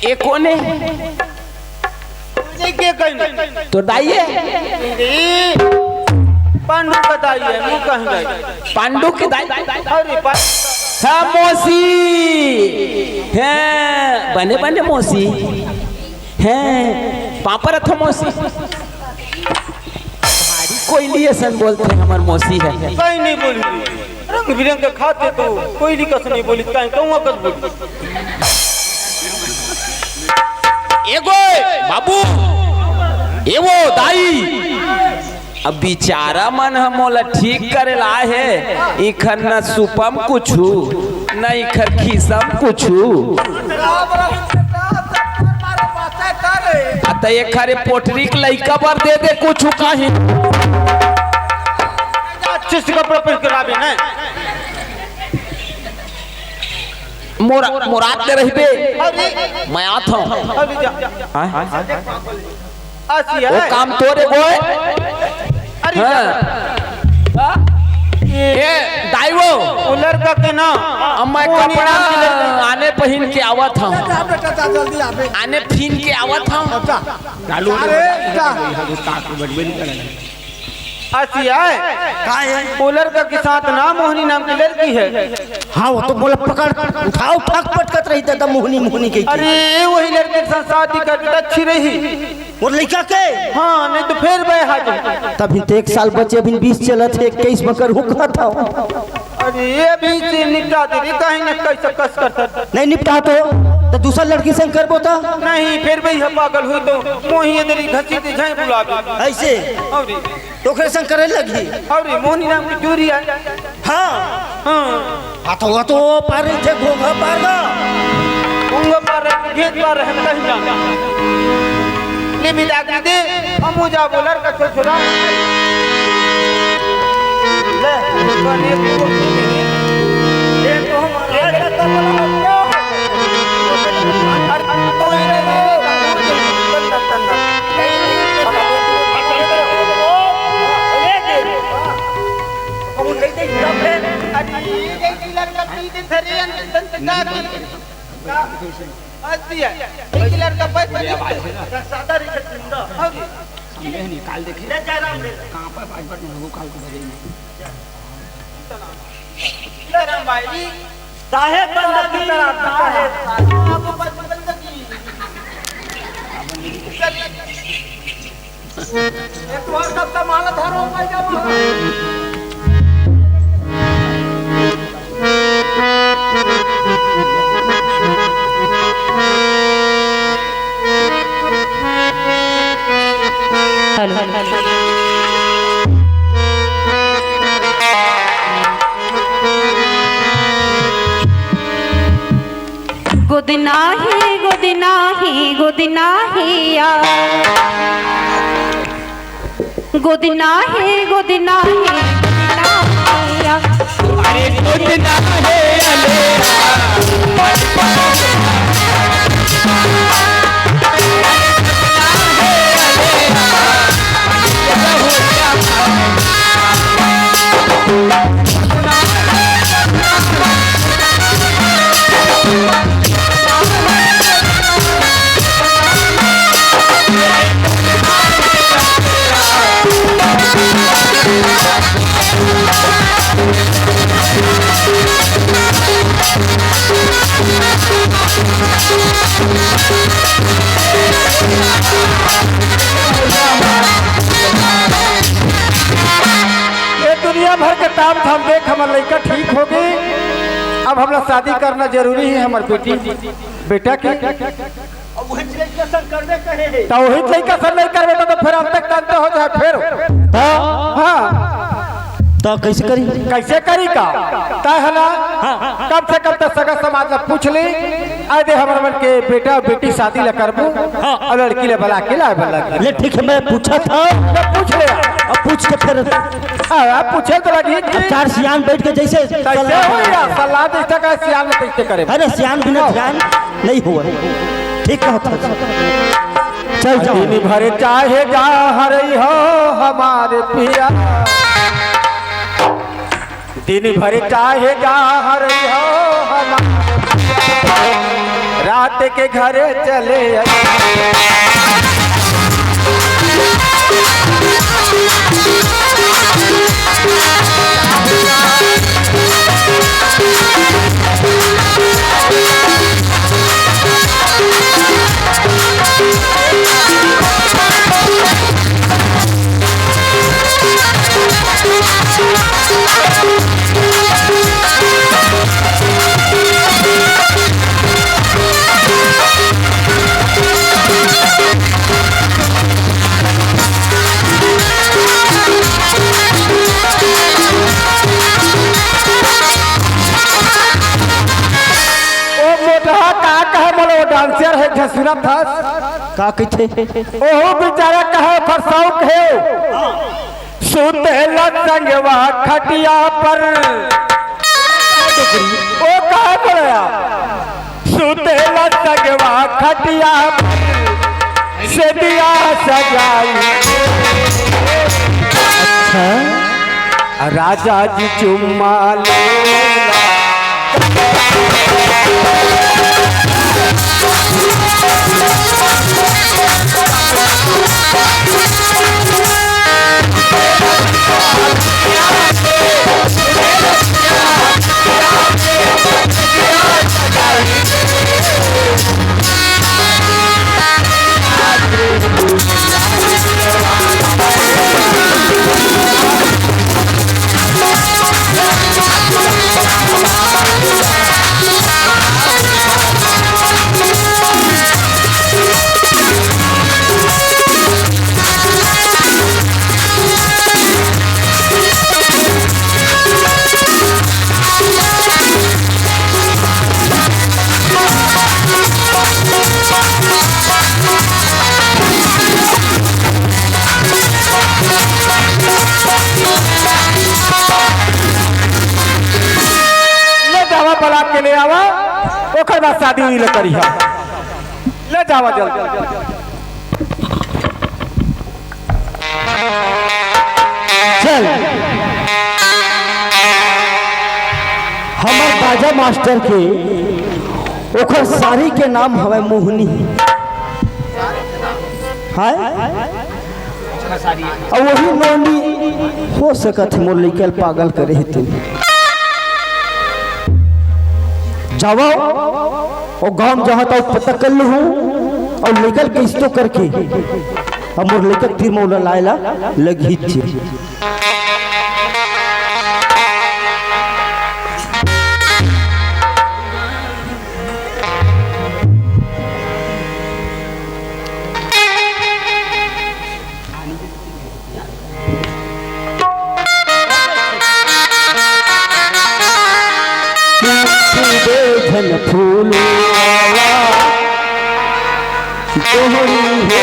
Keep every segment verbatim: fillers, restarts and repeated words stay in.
ए कोन हे? नहीं, के कहीं नहीं। तोर दाई हे? ए, पांडू का दाई हे, मुँह कहीं दाई। पांडू के दाई? अरे, पा- हाँ, मौसी। हाँ, बने बने मौसी। हैं, पापड़ अथो मौसी। भारी कोयली असन बोलथे, हमर मौसी हे। कहीं नहीं बोली। रंग बिरंग के खाथे तो कोयली कस नहीं बोली, कहीं कौआ कस बोली। एगो बाबू, एगो दाई, अब बिचारा मन ह मोला ठीक करे ला आए हे, इखर न सुपम कुछु, न इखर खीसम कुछु। आ त एखर पोटरी के लइका बर दे दे कुछु कहीं। अच्छे से कपड़ा पहन के लाबे ना। मोरा-, मोरात ले रहिबे। अरे। मैं आत हूँ। अरे जा। हाँ? असी वो है। काम तोरे गोय। अरे हाँ। जा। ए, दाई वो। वो लड़का के ना। अब मैं वो कपड़ा नहीं आने पहन के आवत हूँ। बेटा, बेटा, जा, जल्दी आ बे। आने पहन के आवत हूँ। अच्छा। चालू अरे, जा। असी आए। का है? वो लड़का के साथ ना मोहनी नाम की लड़की है। हाँ, वो तो बोला पकड़, उठाओ, उठा के पटकत रही दादा, मोहनी, मोहनी के। अरे, वही लड़के के साथ शादी कर दे तो अच्छी रही। वो लड़का के? हाँ, नहीं तो फिर बे हाथ। तब तो एक साल बचे, अभी बीस चलत हे, इक्कीस में करूँ कहत हूँ। अरे, ये भी से निपटा दे रे, कहीं ना कहीं से कस कर सकता। नहीं निपटा तो, तो दूसर लड़की संग करबो तो? नहीं, फिर भी यह पागल हुई तो मोही इधर ही घसीट झाई बुला दे। ऐसे? और तो ओकरे संग करे लगी। और मोहनी नाम की टूरी है। हाँ। हाँ। हाँ, तो वो तो पार रही थे, घोंघा पार गा। घोंघा पार रहे, घेत पार रहे, हम कहीं जाना। ले भी दादी दे, हम हो जा बोलर का छोरा। ले, तो ये तो, ये तो हमारा है, तो बोला, अरे, कोई नहीं, अरे, ये लड़का पीछे धरे, अंदर तक जाके। हंसती है। एक लड़का बस बने। सादा रही है, जिंदा। हाँ जी। समझे नहीं, काल देखे। ले जा राम ले। कहाँ पर पाँच बार में वो काल को बजे नहीं। ले राम भाई जी। साहेब बंदा की तरह आता है। आप बस बंदा की। ये तो सब सामान धरो भाई, जाओ। हेलो। गोदना हे, गोदना हे, गोदना हे यार। गोदना हे, गोदना हे, गोदना हे यार। अरे गोदना हे, अरे ये दुनिया भर के ताम झाम देख, हमर लइका ठीक होगे। अब हमला शादी करना जरूरी हे, हमर बेटी, बेटा के। अब वही लइका संग करबे कहे हे। त वही लइका संग नहीं करबे त, त फिर अंत तक अंत हो जाए फिर। त? हाँ। त कैसे करी? कैसे करी का? तय हे ना? हाँ। कम से कम त सगा समाज ला पूछ ले। आय दे हमर मन के बेटा बेटी शादी ला करबो। हाँ। अउ लड़की ला बला के लाए बर लगी। ले ठीक हे, मैं पूछत हँव। मैं पूछ ले। अब पूछ के फिर। हाँ, अब पूछे तो लगी कि अब चार सियान बैठ के जैसे कैसे हो यार? सलाह देता का सियान में कैसे करे? अरे सियान बिना ध्यान नहीं हुआ। ठीक कहत हस। चल जाओ। दिन भर चाहे जा हरई हो हमारे पिया, दिन भर चाहे जा हरई हो हमारे पिया। रात के घरे चले आई। ओ मोटहा का कहे, मोला ओ डांसर हे, एक झन सुनत हस? का कहिथे? ओहू बेचारा कहे, ओकर सौक हे। सुतेला संगवा खटिया पर। ओ कहे बोलया? सुतेला संगवा खटिया पर। से दिया सजाई। अच्छा। राजा जी चुम्मा लेला। ले जावा, बलात के ले आवा, ओकर बाद शादी उदी ले करिहा। ले जावा जल्दी। चल, हमर बाजा मास्टर के, ओकर सारी के नाम हवय मोहनी। हाय, अउ वही नोनी हो सकत हे मोर लइका ल पागल करे हे तेन। जावव, ओ गांव म जाहत अउ पता कर लूहूं, अउ लइका ल कइसनो करके अब मोर लइका तीर म ओला लाए ला लगही चे। दे झन फूल वाला दोहरी हे।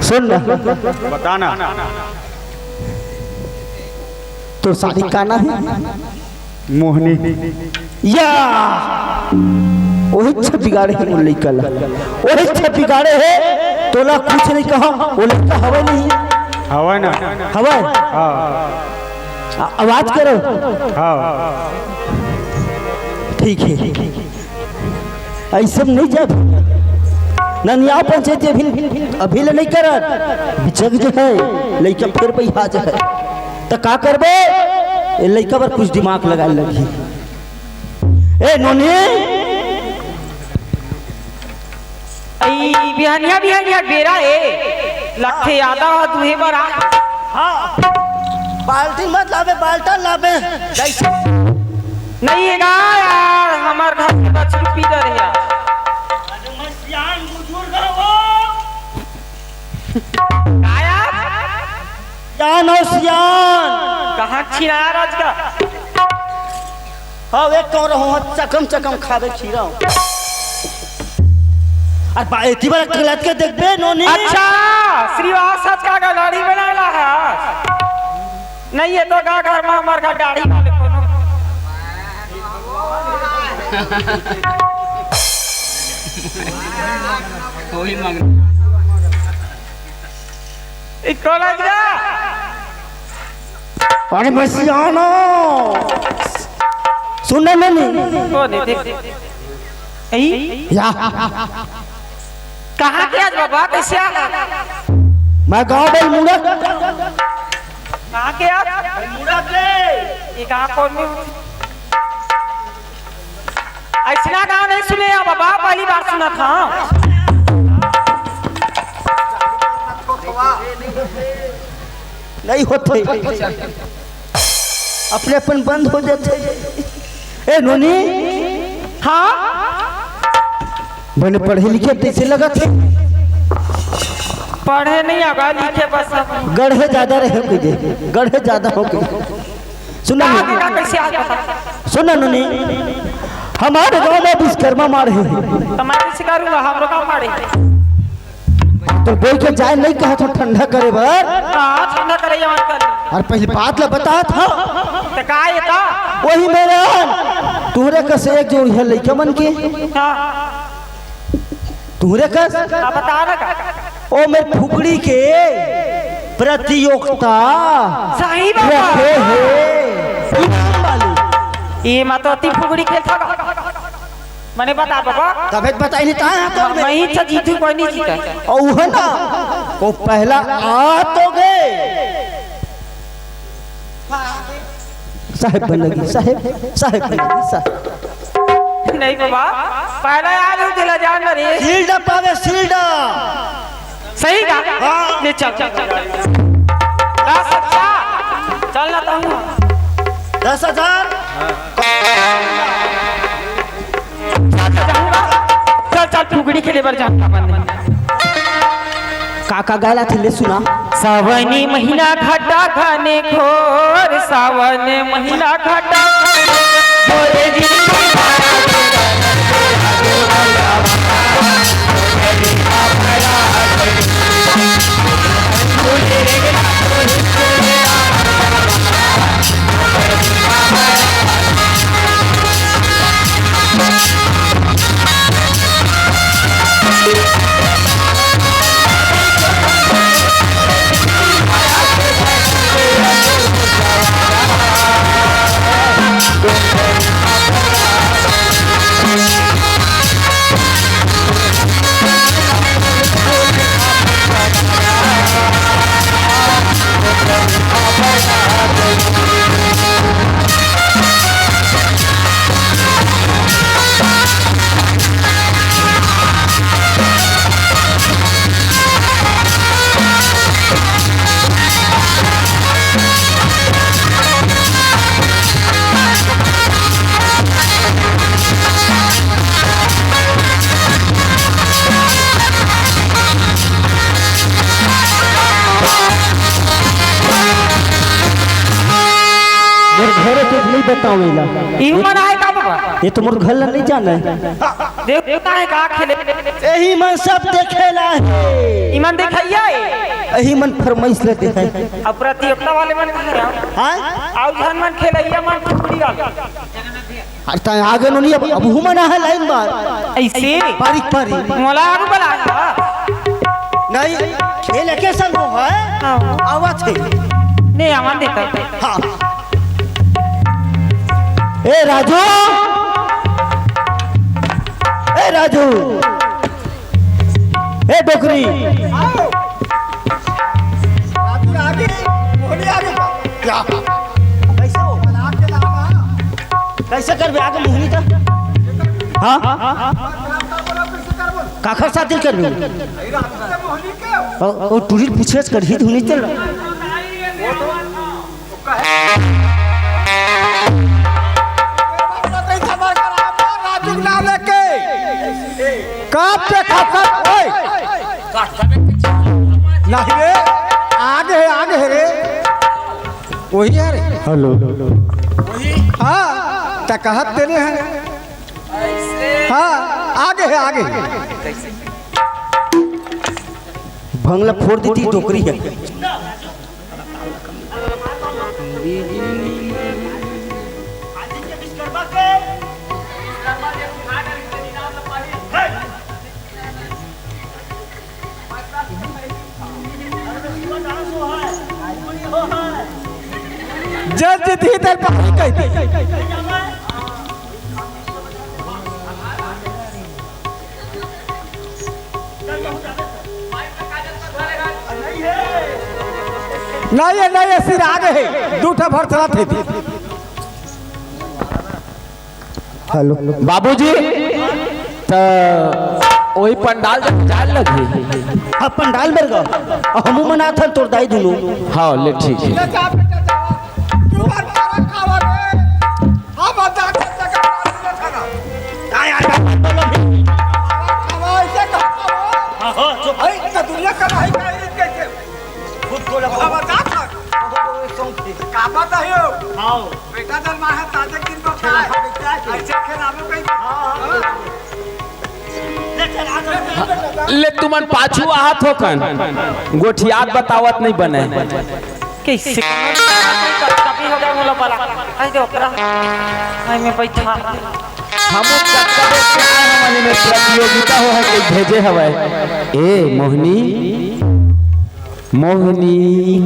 सुन ना। बता ना। तोर सारी का नाम हे? मोहनी। या, ओही छे बिगाड़े हे मोर लइका ला। ओही छे बिगाड़े हे, तोला कुछ नहीं कहा, वो लइका हवय नहीं। हवय ना? हवय? हाँ। आ-, आवाज करो। हाँ। ठीक हे। अइसे म नहीं जाबे। ननिया पंचायती अभी, अभी ले नइ करत, बिचक जे हे, लइका फेर बइहा जे हे। त का करबे? ए लइका बर कुछ दिमाग लगाए लगही। ए नोनी, अई बिहनिया, बिहनिया बेरा ए, लगथे आदा ह दुहे बर आ। हाँ, बाल्टी मत लाबे, बाल्टा लाबे। नहीं हे गा यार, हमर घर के बछरू पी डरे यार। अरे मैं सियान बुजुर्ग हवं। का यार? सियान हो सियान। कहाँ छिनाया राज का? हाँ, एक कौन रहूँ, चकम चकम खाबे खीरा। अरे बा, एती बार गलत के देखबे नोनी। अच्छा, श्रीवास आज का गलाड़ी बनाला है। नहीं, ये तो का घर में हमार का दाढ़ी वाले कोनो। कोई मंग। इको लग जा। अरे बसियाना। सुन ना नोनी। कौन है? देख। यही? या। कहाँ के आज बाबा? कैसे आ? मैं गाँव बलमुड़ा। कहाँ के आज? बलमुड़ा के। ये कहाँ कौन में? अइसना गाँव नहीं सुने हँव बाबा, पहली बार सुनत हँव। नहीं होथे। अपने अपन बंद हो जाथे। ए नोनी। हाँ? बने पढ़े लिखे तइसे लगत हे। पढ़े नहीं हँव गा, लिखे बस अब। गढ़े जादा रहे कहि दे, गढ़े जादा हो कहि दे। सुन ना का, नोनी। का, कैसे आ गया? सुन ना नोनी, हमारे गाँव में विश्वकर्मा माढ़े हे। तो मैं कैसे करूँगा, हमरो गाँव माढ़े। तो बोल के जाए नहीं कहा था ठंडा करे बर। हाँ, ठंडा करे ये मत कर। अउ पहली बात ला बतात हँव। तो का ये का? वही मेरे आन, तुहरे कस एक जोड़ी हे लइका मन के। हाँ। तुहरे कस? हाँ, बता ना का। ओ मेर फुकड़ी के प्रतियोगिता सही बात। रखे हे। इनाम वाली। ये मत होती फुकड़ी खेलता का। मने बता बाबा। तबे तो बताई नहीं ता है तो मैं ही तो जीतू, कोई नहीं जीता। अउ है ना, वो पहला आ तो गए। साहेब बन लगी, साहेब, साहेब बन लगी, साहेब। नहीं बाबा, पहला याद हो दिला जान रे। सील्ड पावे, सील्ड। सही का? हाँ। ले चल, चल, चल, चल। दस हजार। चल ना तू। दस हजार? चल, चल, चल, चल, फुगड़ी खेले बर जान का मन। का, का गायला थे, ले सुना। सावनी महीना घटा घने घोर, सावन महीना घटा घने घोर। मोर घर तो नहीं बतावेला। इहू मन आए का बाबा? ये तो मोर घर ला नहीं जाना है। देख, देख, काहे का खेले? यही मन सब देखेला है। इमन देखइया है। यही मन फरमाइश ले दे है। अब प्रतियोगिता वाले मन कहाँ हैं? हाँ? आउ झन मन खेलइया मन टुकड़ी वाले। अरे ताई आगे नो नहीं, अब, अब हूँ मना है लाइन बार। ऐसे? पारी, पारी। मोला आगू बला। नहीं, खेल के संग हो है। हाँ। आवत है। नहीं, आवन देता। हाँ। ए राजू, ए राजू, डोकरी। आगे, आगे, मोहनी आगे। क्या? कैसे हो? कैसे करबे आगे मोहनी का? हाँ? काखर साथ करबे? ओ, ओ टूरी पूछे करही धुनी चल। राजू के नाम लेके। कब देखा, कब? ओए। नहीं रे, आगे है, आगे है रे। वही है रे। हेलो। हाँ, त कहत तेने हैं। हाँ, आगे है, आगे है। भंगला फोड़ दी थी, डोकरी है। जज जीत ही तेरे पास ही कही थी। नहीं है, नहीं है, सिर आगे है, दू ठा भर चला थे। हेलो। बाबूजी, त वही पंडाल जब जाए लगी। अब पंडाल बर गा, हमू मनाथन तोर दाई दुनो। हाँ, ले ठीक है। बेटा जन्मा है, ताजे दिन को खाए। ऐसे खेलावे कहीं। ले तुमन पाछू आहत हो कन, गोठियात बतावत नहीं बने। कैसे कभी हो गया मोला बला। आई दे ओकरा। आई मैं बैठा। हम कतका देर से आए हमन में प्रतियोगिता हो है कि भेजे हवै। ए मोहनी, मोहनी।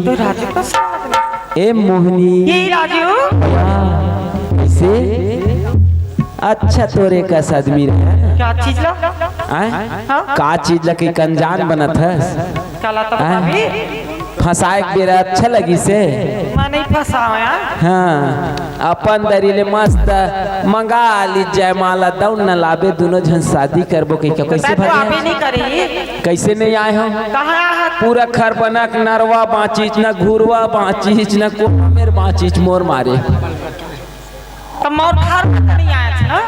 तो राजू का साथ में। ए मोहनी। ये राजू। वाह, कैसे? अच्छा, तोरे कस आदमी रहे। क्या चीज ला? आय? हाँ? का चीज ला के कंजान बनत हस? काला तो आय? अभी। फंसाए के बेरा अच्छा लगी से? मैं नहीं फंसाओ यार। हाँ, अपन दरी ले मस्त मंगा ली जयमाला, दौड़ न लाबे, दोनों झन शादी करबो कहिके। कैसे तै तो भागे? आप ही नहीं करी। कैसे नहीं आए हो? कहाँ है? पूरा खरबनक नरवा बाँचिच, न घुरवा बाँचिच, न कोमेर बाँचिच, मोर मारे। त मोर घर में तो नहीं आया था ना?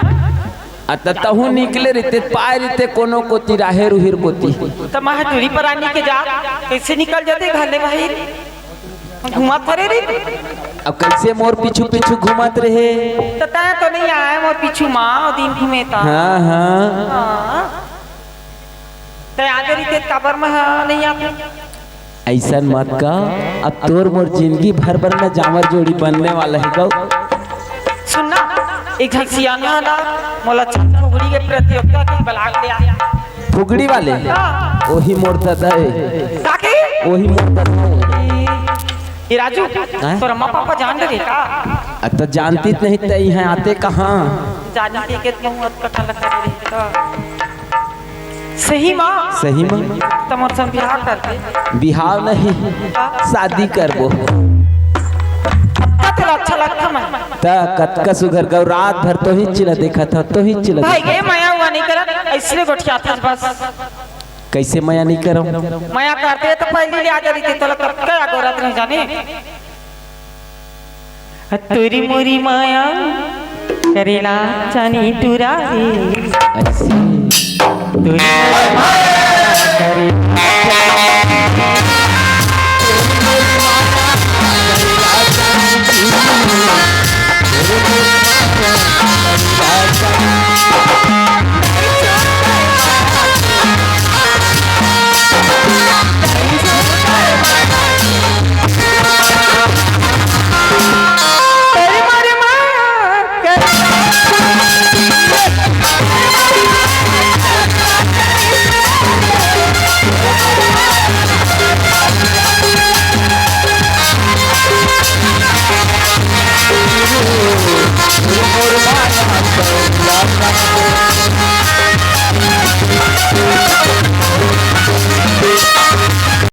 आ, त तहूँ निकले रहिते, पाए रहिते कोनो कोती, राहेर उहिर कोती। त मैं टूरी पर आने के जा, कैसे निकल जाते घर ले भाई? घुमा थरे रही। अब कैसे मोर पीछू पीछू घुमत रहे? त तै तो नहीं आया मोर पीछू माँ, दिन घूमे ता। हाँ, हाँ। हाँ। तै आगे रहिते काबर में, हाँ, नहीं आते। ऐसन मत कह, अब तोर मोर जिंदगी भर बर में जामर जोड़ी बनने वाला है गौ। सुन ना, एक झन सियाना ना, मोला छन फुगड़ी के प्रतियोगिता के बलाक ले आ। फुगड़ी वाले? हाँ। वही मोर दादा है। काकी? वही मोर दादा है। ए राजू, हैं? तोर अम्मा पापा जान डरे का? अ, त जानती त नहीं, त इहाँ आते कहाँ? जानी के, के तुम अतका लगा रहे का? सही माँ? सही माँ। त मोर संग बिहाव कर दे। बिहाव नहीं, हाँ? शादी करबो। अतका तोला अच्छा लगता मैं। त कतका सुघर गौ, रात भर तोही चिला देखत हव, तोही चिला भाई देखत। ये मया हुआ नहीं करत, ऐसने गोठियाथस बस। कैसे मया नहीं करव? मया करते त पहिली ले आ जाती, तोला कतका अगोरत नहीं जाने। तोरी मोरी माया करेला चानी टूरा रे। ऐसे। तोरी मोरी माया करेला चानी